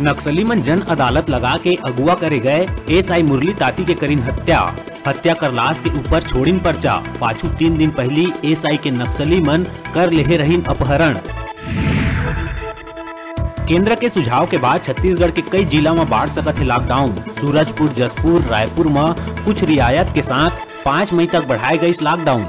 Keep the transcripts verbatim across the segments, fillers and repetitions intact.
नक्सली मन जन अदालत लगा के अगुवा करे गए एसआई मुरली ताती के करिन हत्या। हत्या कर लाश के ऊपर छोड़िन पर्चा। पाछू तीन दिन पहली एसआई के नक्सली मन कर लेहे रहिन अपहरण। केंद्र के सुझाव के बाद छत्तीसगढ़ के कई जिला म बाढ़ सकत हे लॉकडाउन। सूरजपुर, जशपुर, रायपुर म कुछ रियायत के साथ पाँच मई तक बढ़ाए गइस लॉकडाउन।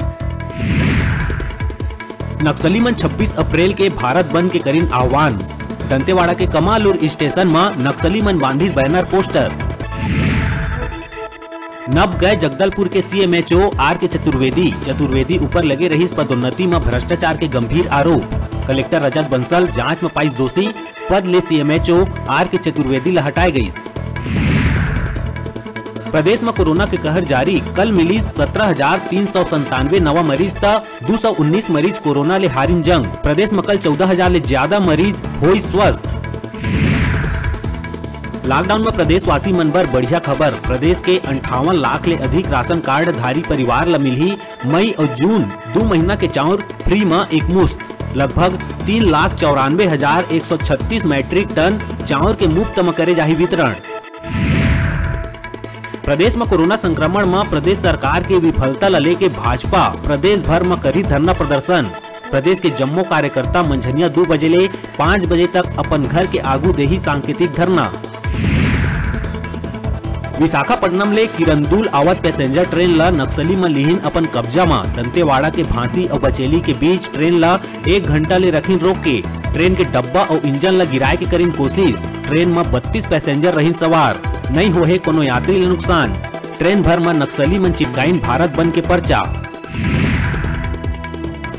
नक्सली मन छब्बीस अप्रैल के भारत बंद के करिन आह्वान। दंतेवाड़ा के कमालुर स्टेशन म नक्सली मन बांधिस बैनर पोस्टर। नप गए जगदलपुर के सीएमएचओ आर के चतुर्वेदी। चतुर्वेदी ऊपर लगे रहिस पदोन्नति म भ्रष्टाचार के गंभीर आरोप। कलेक्टर रजत बंसल जांच म पाइस दोषी, पद ले सीएमएचओ आर के चतुर्वेदी ल हटाए गइस। प्रदेश म कोरोना के कहर जारी, कल मिलिस सत्रह हजार तीन सौ संतानवे नवा मरीज, त दू सौ उन्नीस मरीज कोरोना ले हारिन जंग। प्रदेश म कल चौदह हजार ले ज्यादा मरीज होइस स्वस्थ। लॉकडाउन म प्रदेशवासी मन बर बढ़िया खबर, प्रदेश के अंठावन लाख ले अधिक राशन कार्ड धारी परिवार ल मिलही मई अउ जून दू महीना के चाउर फ्री म एक मुश्त। लगभग तीन लाख चौरानवे हजार एक सौ छत्तीस मीट्रिक टन चाउर के मुफ्त म करे जाही वितरण। प्रदेश म कोरोना संक्रमण म प्रदेश सरकार के विफलता ल लेके भाजपा प्रदेश भर म करी धरना प्रदर्शन। प्रदेश के जम्मो कार्यकर्ता मंझनिया दू बजे ले पाँच बजे तक अपन घर के आगू देही सांकेतिक धरना। विशाखापट्टनम ले किरंदुल आवत पैसेंजर ट्रेन ल नक्सली मन लिहिन अपन कब्जा म। दंतेवाड़ा के भांसी अउ बचेली के बीच ट्रेन ल एक घंटा ले रखिन रोक के। ट्रेन के डब्बा अउ इंजन ल गिराए के करिन कोशिश। ट्रेन म बत्तीस पैसेंजर रहिन सवार, नइ होहे कोनो यात्री ल नुकसान। ट्रेन भर म नक्सली मन चिपकाइन भारत बंद के पर्चा।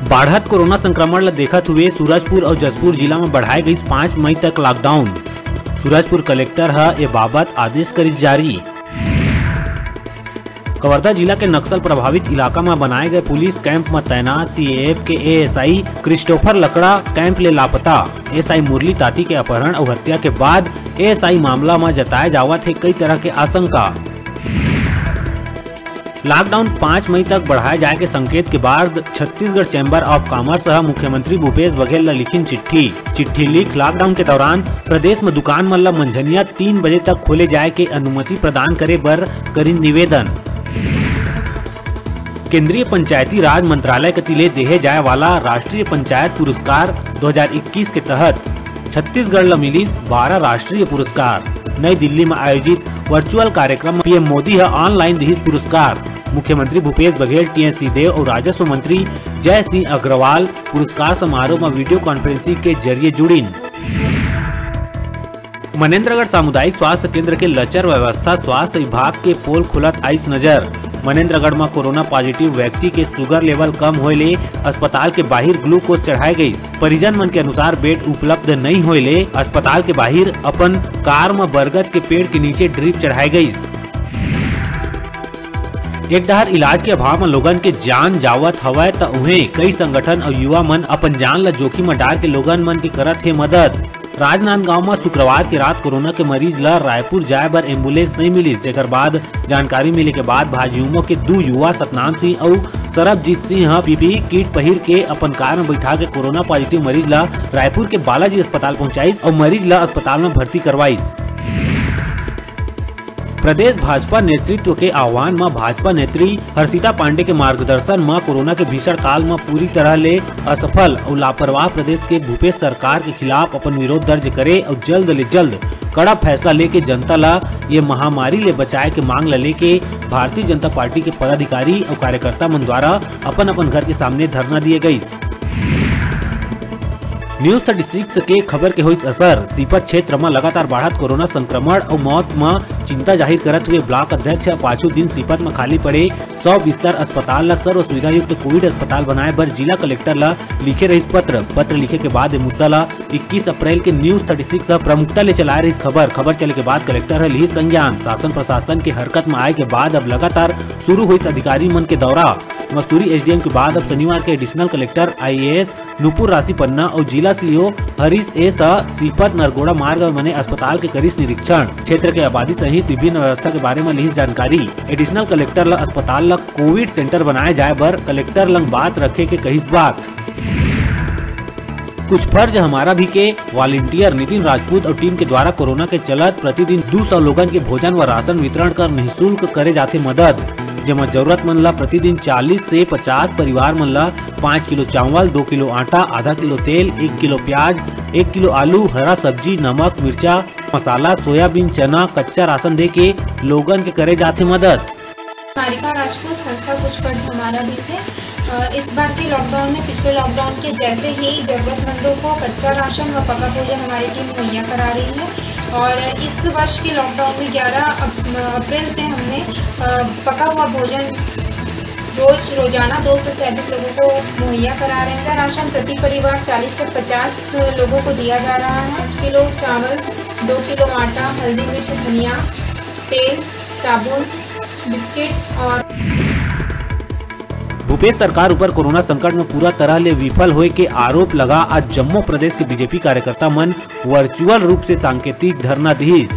बाढ़त कोरोना संक्रमण ल देखत हुए सूरजपुर अउ जशपुर जिला म बढ़ाए गइस पाँच मई तक लॉकडाउन। सूरजपुर कलेक्टर ह ए बाबत आदेश करिस जारी। कवर्धा जिला के नक्सल प्रभावित इलाका म बनाए गए पुलिस कैंप म तैनात सीएएफ के एएसआई क्रिस्टोफर लकड़ा कैंप ले लापता। एएसआई मुरली ताती के अपहरण अउ हत्या के बाद एएसआई मामला म जताए जावत हे कई तरह के आशंका। लॉकडाउन पाँच मई तक बढ़ाए जाए के संकेत के बाद छत्तीसगढ़ चैम्बर ऑफ कॉमर्स ह मुख्यमंत्री भूपेश बघेल ल लिखिन चिट्ठी। चिट्ठी लिख लॉकडाउन के दौरान प्रदेश म दुकान मन ल मंझनिया तीन बजे तक खोले जाए के अनुमति प्रदान करे बर करिन निवेदन। केंद्रीय पंचायती राज मंत्रालय कति ले देहे जाए वाला राष्ट्रीय पंचायत पुरस्कार दो हज़ार इक्कीस के तहत छत्तीसगढ़ ल मिलिस बारह राष्ट्रीय पुरस्कार। नई दिल्ली म आयोजित वर्चुअल कार्यक्रम म पीएम मोदी ह ऑनलाइन दिहिस पुरस्कार। मुख्यमंत्री भूपेश बघेल, टीएस सिंहदेव अउ राजस्व मंत्री जय सिंह अग्रवाल पुरस्कार समारोह म वीडियो कॉन्फ्रेंसिंग के जरिए जुड़िन। मनेन्द्रगढ़ सामुदायिक स्वास्थ्य केंद्र के लचर व्यवस्था स्वास्थ्य विभाग के पोल खुलत आइस नजर। मनेन्द्रगढ़ म कोरोना पॉजिटिव व्यक्ति के शुगर लेवल कम होए ले अस्पताल के बाहिर ग्लूकोज चढ़ाए गइस। परिजन मन के अनुसार बेड उपलब्ध नइ होए ले अस्पताल के बाहिर अपन कार म बरगद के पेड़ के नीचे ड्रिप चढ़ाए गइस। एक डहर इलाज के अभाव म लोगन के जान जावत हवय, त उहें कई संगठन अउ युवा मन अपन जान ल जोखिम म डार के लोगन मन के करत हे मदद। राजनांदगांव म शुक्रवार के रात कोरोना के मरीज ल रायपुर जाए बर एम्बुलेंस नइ मिलिस, जेकर बाद जानकारी मिले के बाद भाजयुमो के दू युवा सतनाम सिंह अउ सरबजीत सिंह ह पीपीई किट पहिर के अपन कार म बइठा के कोरोना पॉजिटिव मरीज ल रायपुर के बालाजी अस्पताल पहुंचाइस अउ मरीज ल अस्पताल म भर्ती करवाइस। प्रदेश भाजपा नेतृत्व के आह्वान म भाजपा नेत्री हर्षिता पांडे के मार्गदर्शन म कोरोना के भीषण काल म पूरी तरह ले असफल अउ लापरवाह प्रदेश के भूपेश सरकार के खिलाफ अपन विरोध दर्ज करे अउ जल्द ले जल्द कड़ा फैसला लेके जनता ला ये महामारी ले बचाए के मांग ला लेके भारतीय जनता पार्टी के पदाधिकारी अउ कार्यकर्ता मन द्वारा अपन अपन घर के सामने धरना दिए गइस। न्यूज़ थर्टी सिक्स के खबर के होइस असर। सीपत क्षेत्र म लगातार बाढ़त कोरोना संक्रमण अउ मौत म चिंता जाहिर करत हुए ब्लॉक अध्यक्ष ह पाछू दिन सीपत म खाली पड़े सौ बिस्तर अस्पताल ल सर्व सुविधा युक्त कोविड अस्पताल बनाए बर जिला कलेक्टर ल लिखे रहिस पत्र। पत्र लिखे के बाद ए मुद्दा ल इक्कीस अप्रैल के न्यूज़ थर्टी सिक्स ह प्रमुखता ले चलाए रहिस खबर। खबर चले के बाद कलेक्टर ह लिहिस संज्ञान। शासन प्रशासन के हरकत म आए के बाद अब लगातार शुरू होइस अधिकारी मन के दौरा। मस्तूरी एसडीएम के बाद अब शनिवार के एडिशनल कलेक्टर आईएएस नूपुर राशि पन्ना अउ जिला सीओ हरीश एस ह सीपत नरगोड़ा मार्ग म बने अस्पताल के करिस निरीक्षण। क्षेत्र के आबादी सहित विभिन्न व्यवस्था के बारे म लिहिस जानकारी। एडिशनल कलेक्टर ल अस्पताल ल कोविड सेंटर बनाए जाए बर कलेक्टर लंग बात रखे के कहिस बात। कुछ फर्ज हमारा भी के वॉलंटियर नितिन राजपूत और टीम के द्वारा कोरोना के चलत प्रतिदिन दू सौ लोगन के भोजन व राशन वितरण कर निःशुल्क करे जाथे मदद, जेमा जरूरतमंद ला प्रतिदिन चालीस से पचास परिवार मन ला पाँच किलो चावल, दो किलो आटा, आधा किलो तेल, एक किलो प्याज, एक किलो आलू, हरा सब्जी, नमक, मिर्चा, मसाला, सोयाबीन, चना, कच्चा राशन दे के लोगन के करे जाथे मदद। सारिका राजपूत, संस्था कुछ फर्ज हमारा भी से। अ, इस बार के लॉकडाउन में पिछले लॉकडाउन के जैसे ही जरूरतमंदों को कच्चा राशन व पका भोजन हमारी टीम मुहैया करा रही है और इस वर्ष के लॉकडाउन में ग्यारह अप-, अप्रैल से हमने, अ, पका हुआ भोजन रोज, रोजाना दो सौ से अधिक लोगों को मुहैया करा रहे हैं। राशन प्रति परिवार चालीस से पचास लोगों को दिया जा रहा है। पाँच किलो चावल, दो किलो आटा, हल्दी मिर्च, धनिया, तेल, साबुन, बिस्किट और भूपेश सरकार ऊपर कोरोना संकट में पूरा तरह ले विफल होए के आरोप लगा आज जम्मो प्रदेश के बीजेपी कार्यकर्ता मन वर्चुअल रूप से सांकेतिक धरना दिहिस।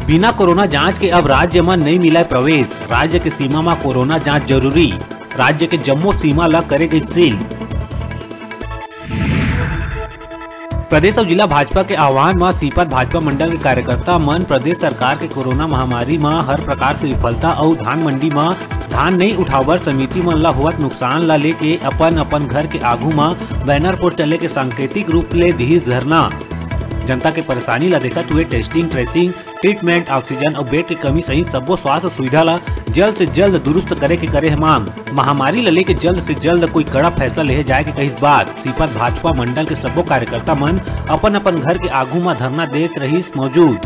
बिना कोरोना जांच के अब राज्य म नइ मिलय प्रवेश, राज्य के सीमा म कोरोना जांच जरूरी, राज्य के जम्मो सीमा ल करे गई सील। प्रदेश अउ जिला भाजपा के आह्वान म सीपत भाजपा मंडल के कार्यकर्ता मन प्रदेश सरकार के कोरोना महामारी म हर प्रकार से विफलता अउ धान मंडी म धान नइ उठाव बर समिति मन ल होवत नुकसान ल लेके अपन अपन घर के आगू म बैनर पोस्टर लेके सांकेतिक रूप ले दिहिस धरना। जनता के परेशानी ल देखत हुए टेस्टिंग, ट्रेसिंग, ट्रीटमेंट, ऑक्सीजन अउ बेड के कमी सहित सब्बो स्वास्थ्य सुविधा ल जल्द से जल्द दुरुस्त करे के करे हे मांग। महामारी ल लेके जल्द से जल्द कोई कड़ा फैसला लेहे जाए के कहिस बात। सीपत भाजपा मंडल के सब्बो कार्यकर्ता मन अपन अपन घर के आगू म धरना देत रहिस मौजूद।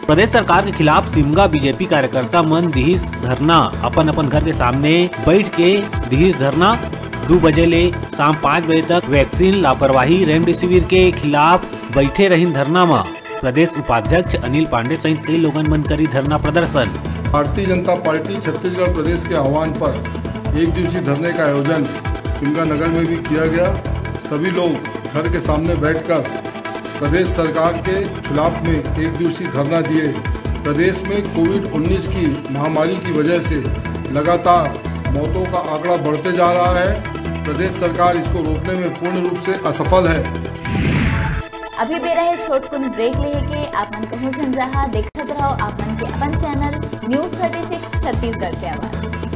प्रदेश सरकार के खिलाफ सिमगा बीजेपी कार्यकर्ता मन दिहिस धरना, अपन अपन घर के सामने बैठ के दिहिस धरना। दू बजे ले शाम पाँच बजे तक वैक्सीन लापरवाही रेमडेसिविर के खिलाफ बैठे रहिन धरना म। प्रदेश उपाध्यक्ष अनिल पांडे सहित कई लोगन मन करी धरना प्रदर्शन। भारतीय जनता पार्टी छत्तीसगढ़ प्रदेश के आह्वान पर एक दिवसीय धरने का आयोजन सिमगा नगर में भी किया गया। सभी लोग घर के सामने बैठकर प्रदेश सरकार के खिलाफ में एक दिवसीय धरना दिए। प्रदेश में कोविड उन्नीस की महामारी की वजह से लगातार मौतों का आंकड़ा बढ़ते जा रहा है। प्रदेश सरकार इसको रोकने में पूर्ण रूप से असफल है। अभी बेरा हे छोटकुन ब्रेक लेहे के। आप मन कहूं झन जहां, देखत रहो आप मन के अपन channel news thirty six Chhattisgarh के आवाज।